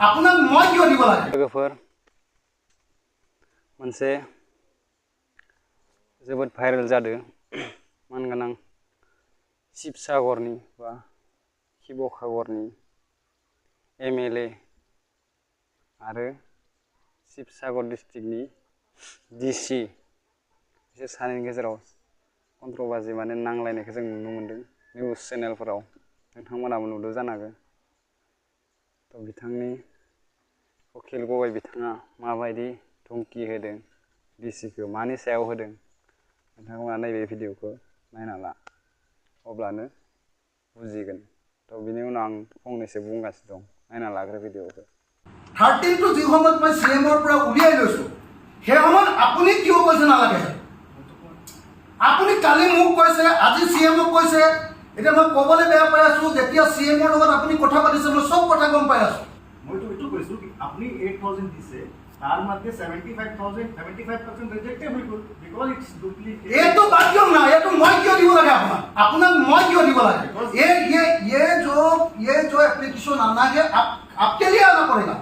আপোনাক মই কিয় দিব লাগে लोगोफोर मोनसे जोबोद भाइरेल जादों मानगोनां शिबसागरनि बा शिबसागरनि एमएलए आरो शिबसागर डिस्ट्रिक्टनि डीसी बिसोर सानैनि गेजेराव कन्ट्रोभार्सि माने नांलायनायखौ जों नुनो मोनदों निउज चेनेलफोराव नोंथांमोनाबो नुदों जानो हागौ तो बिथांनि वकिल गवाय बिथाङा माबायदि धमकी होदों डीसीखौ मानि सायाव होदों नोंथांमोना नैबे भिडिअखौ नायना ला अब्लानो बुजिगोन तो बिनि उनाव आं फंनैसो बुंगासिनो दं नायना लाग्रो भिडिअखौ 13 টো যি সময়ত মই সিএমৰ পৰা উলিয়াই লৈছো সেই সময়ত আপুনি কিয় কৈছে নালাগে আপুনি কালি মোক কৈছে আজি সিএমক কৈছে এটা মই কবলে বেয়া পাই আছো যেতিয়া সিএমৰ লগত আপুনি কথা পাতিছে মই সব কথা গম পাই আছো মই তো এটো কৈছো কি আপনি 8000 দিছে তার মধ্যে 75% রিজেক্টেবল বিকজ ইটস ডুপ্লিকেট এটো বাক্য না এটো মই কিয় দিব লাগে আপোনাক মই কিয় দিব লাগে ये जो एप्लीकेशन आना है आपके लिए आना पड़ेगा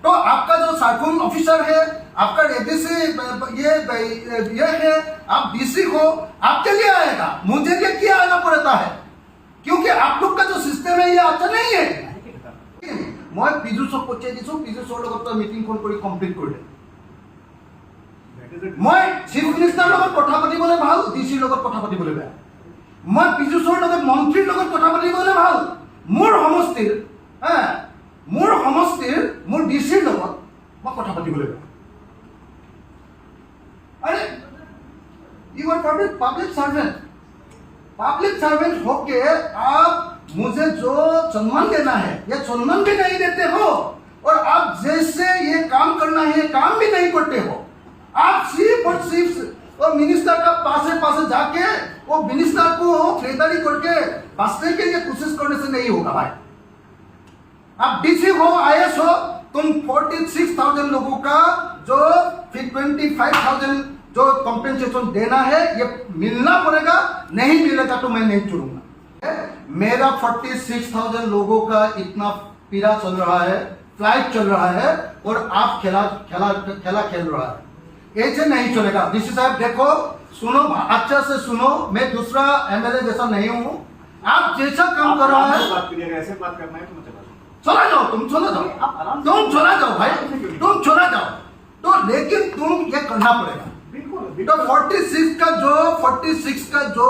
तो आपका जो सर्कल ऑफिसर है आपका एडीसी ये है आप डीसी हो आपके लिए आएगा मुझे क्या आना पड़ता है क्योंकि आप लोग का जो सिस्टम है ये अच्छा नहीं है मैं पीजूसक पहुंचे दिसो पीजूसर লগত मीटिंग फोन কৰি কমপ্লিট কৰিলে মই চিফ মিনিষ্টাৰৰ লগত কথা পাতিবলৈ ভাল ডিসিৰ লগত কথা পাতিবলৈ বেয়া মই পীজূসৰ লগত মন্ত্ৰীৰ লগত কথা পাতিবলৈ ভাল মোৰ সমষ্টিৰ মোৰ ডিসিৰ লগত মই কথা পাতিবলৈ বেয়া अरे यू आर पब्लिक सर्वेंट होके आप मुझे जो सम्मान देना है ये सम्मान भी नहीं देते हो और आप जैसे ये काम करना है काम भी नहीं करते हो आप सिर्फ और सिर्फ और मिनिस्टर का पास जाके वो मिनिस्टर को खरीदारी करके बचने के लिए कोशिश करने से नहीं होगा भाई आप डीसी हो आईएएस हो तुम 46,000 लोगों का जो 25,000 जो कंपेंसेशन देना है ये मिलना पड़ेगा नहीं मिलेगा तो मैं नहीं छोड़ूंगा मेरा 46,000 लोगों का इतना पीड़ा चल रहा है फ्लाइट चल रहा है और आप खेल रहा है ऐसे नहीं चलेगा डीसी साहब देखो सुनो अच्छा से सुनो मैं दूसरा एमएलए जैसा नहीं हूँ आप जैसा काम कर रहा है ऐसे बात करना है तो चला जाओ तुम चला जाओ भाई तुम चला जाओ तो लेकिन तुम ये करना पड़ेगा तो 46 का जो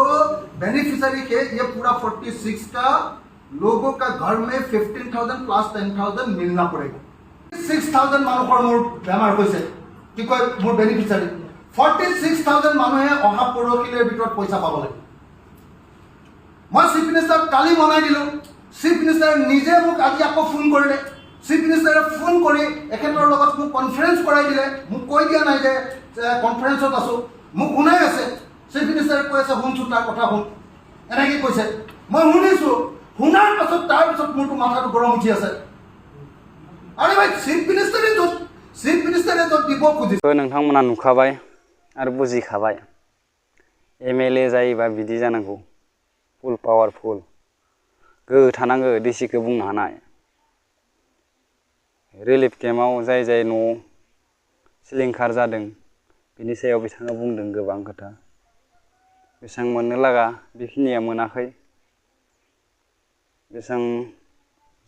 बेनिफिशियरी है ये पूरा 46 का लोगों का घर में 15,000 प्लस 10,000 मिलना पड़ेगा 6,000 मानुषर मोर बेमार होइसे कि कय मोर बेनिफिशियरी 46,000 मानुहे अहा परखिले ভিতৰত পইচা পাব লাগে মই চিফ মিনিষ্টাৰ কালি মনাই দিলো চিফ মিনিষ্টাৰ নিজে মোক আজি আকৌ ফোন কৰিলে চিফ মিনিষ্টাৰে ফোন কৰি এখেতৰ লগত মোক কনফাৰেন্স কৰাই দিলে মোক কৈ দিয়া নাই যে কনফাৰেন্সত আছো মোক শুনাই আছে চিফ মিনিষ্টাৰে কৈ আছে শুনছো তাৰ কথা শুন এনেকৈ কৈছে মই শুনিছো শুনাৰ পাছত তাৰ পিছত মোৰটো মাথাটো গৰম উঠি আছে আরে ভাই চিফ মিনিষ্টাৰে তো দিব খুজিছে नोंथांमोना नुखाबाय आरो बुजिखाबाय एमएलए जायोबा बिदि जानांगौ फुल पावरफुल गोहो थानांगौ डीसीखौ बुंनो हानाय रिलिफ केम्पआव जाय न' सिलिंखार जादों बिनि सायाव बिथाङा बुंदों गोबां खोथा बेसां मोननो लागा बेखिनिया मोनाखै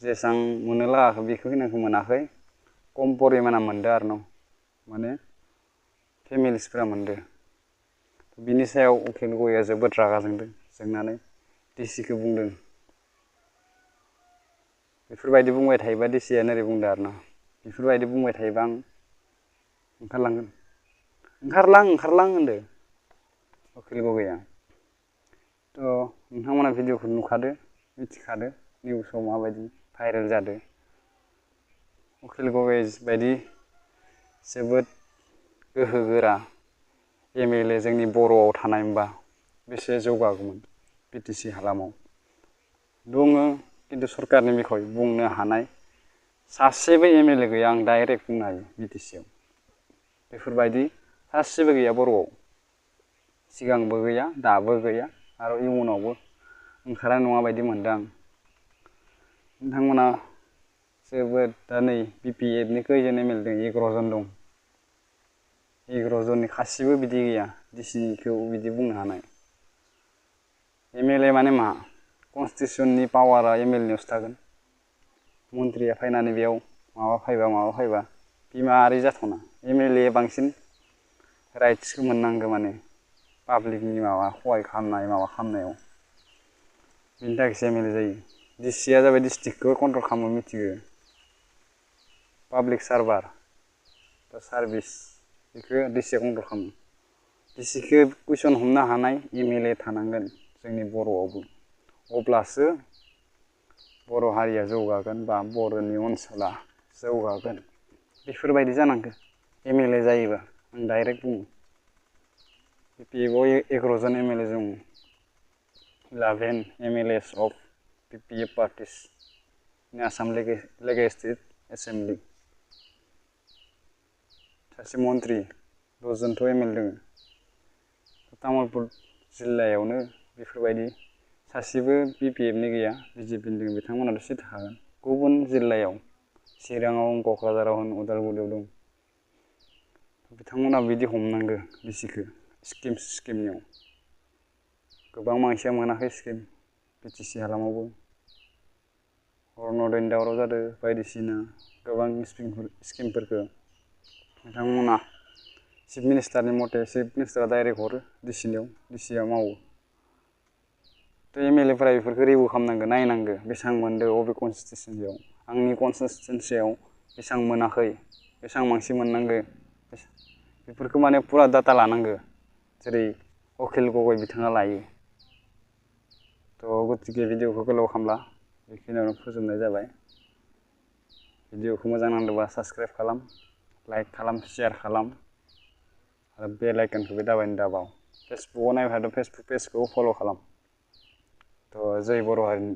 जेसां मोननो लागाखौ बेखिनिखौ मोनाखै कम परिमाना मोनदों आरो न' माने फेमिलिसफोरा मोनदों बिनि सायाव उकिल गया जोबोद रागा जोंनानै डीसीखौ बुंदों बेफोरबायदि बुंबाय थायोबा डीसीआ नोरै बुंदों आरो ना बेफोरबायदि बुंबाय थायोबा आं ओंखारलांगोन ओंखारलां होनदों उकिल गया तो नोंथांमोना भिडिअखौ नुखादो मिथिखादो निउसाव माबायदि भाइरेल जादों उकिल गया बायदि जोबोद गोहोगोरा एमएलए जोंनि बर'आव थानायमोनबा बेसे जौगागौमोन बिटिसि हालामाव दङ किन्तु सरकारनि बिखय बुंनो हानाय सासेबो एमएलए गैया आं डाइरेक्ट बुंनो हायो बिटिसिआव बेफोरबायदि सासेबो गैया बर'आव सिगांबो गैया दाबो गैया आरो इयुनावबो ओंखारनाय नङा बायदि मोनदों आं नोंथांमोना जोबोद दा नै BPF-नि खैजोन MLA दं 11 जन दं 11 जननि खासिबो बिदि गैया DC-खौ बिदि बुंनो हानाय MLA माने मा कन्स्टिटिउसननि पावारा MLA-नियावसो थागोन मन्थ्रिया फैनानै बेयाव माबा फैबा बि मारै जाथावना MLA बांसिन राइट्सखौ मोननांगौ माने पाब्लिकनि माबा सहाय खालामनाय माबा खालामनायाव बिनि थाखायसो MLA जायो DC-आ जाबाय डिस्ट्रिक्टखौ कन्ट्रल खालामो मिथिगो पाब्लिक सार्भार बा सार्भिस बेखौ DC-आ कन्ट्रल खालामो DC-खौ कुइसन हमनो हानाय MLA थानांगोन जोंनि बर'आवबो अब्लासो बर' हारिया जौगागोन बा बर'नि ओनसोला जौगागोन बेफोरबायदि जानांगौ MLA जायोबा आं डाइरेक्ट बुङो BPF-आव 11 जन MLA दं 11 MLAs of BPF parties in Assam Legislative Assembly सासे मन्थ्रि 10 जनथ' MLA दङ तामुलपुर जिल्लायावनो बेफोरबायदि सासेबो BPF-नि गैया BJP-नि दङ बिथांमोनाथ' सिट थागोन गुबुन जिल्लायाव चिराङाव क'क्राझाराव होन उदालगुरियाव दं बिथांमोना बिदि हमनांगौ DC-खौ स्किमनियाव गोबां मानसिया मोनाखै स्किम BTC हालामावबो अरुण'दयनि दावराव जादों बायदिसिना गोबां स्किमफोरखौ बिथांमोना चिफ मिनिस्टारनि मथे चिफ मिनिस्टारा डाइरेक्ट हरो DC-आ मावो थ' MLA-फोरा बेफोरखौ रिभिउ खालामनांगौ नायनांगौ बेसेबां मोनदों अबे कन्स्टिटिउन्सियाव आंनि कन्स्टिटिउन्सियाव बेसेबां मोनाखै बेसेबां मानसि मोननांगौ बेफोरखौ माने फुरा डाटा लानांगौ जेरै अखिल गगৈ बिथाङा लायो थ' गतिके भिडिअखौ गोलाव खालामला बेखिनियावनो फोजोबनाय जाबाय भिडिअखौ मोजां नांदोंबा साबस्क्राइब खालाम लाइक खालाम शेयार खालाम आरो बेल आइकनखौबो दाबाव फेसबुकआव नायबाय थादों फेसबुक पेजखौ फल' खालाम थ' जै बर' हारिनि